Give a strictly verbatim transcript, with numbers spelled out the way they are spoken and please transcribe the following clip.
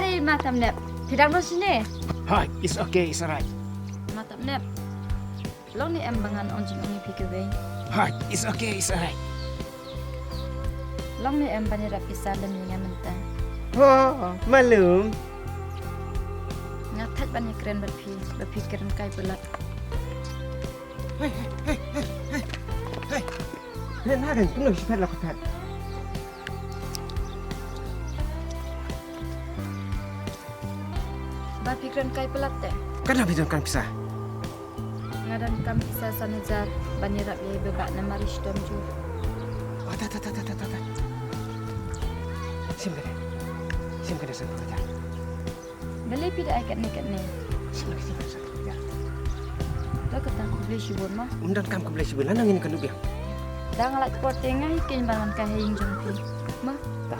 Hey, Matam Nep. Pidang no sini. Hi, it's okay, it's alright. Matam Nep. Long ni em bangan ong jing ong phi kewei. Hi, it's okay, it's alright. Long ni em ban ïarap pisa lem ïa nga mynta. Oh, malum. Nga thait ban ïakren bad phi, ba phi kren kai palat. Hey, hey, hey, hey, hey, hey. Hey, na ren, kumno shi phet la ko phet. Ba phi kren kai palat te. Kan na phi don kan pisa. Nga don kam pisa san hajar ban ïarap ïa i baba na mari shitom ju. Ah, ta, ta, ta. Sim kane. Sim kane san hajar. Beli phi da ai katne katne. Sim kane, sim kane san hajar. Da kata khublei shibun ma. Um don kam khublei shibun, la nang in kan ubiang. Da nga lait por te nga hi ken ban wan kai ha ïing jong phi. Ma. Ta.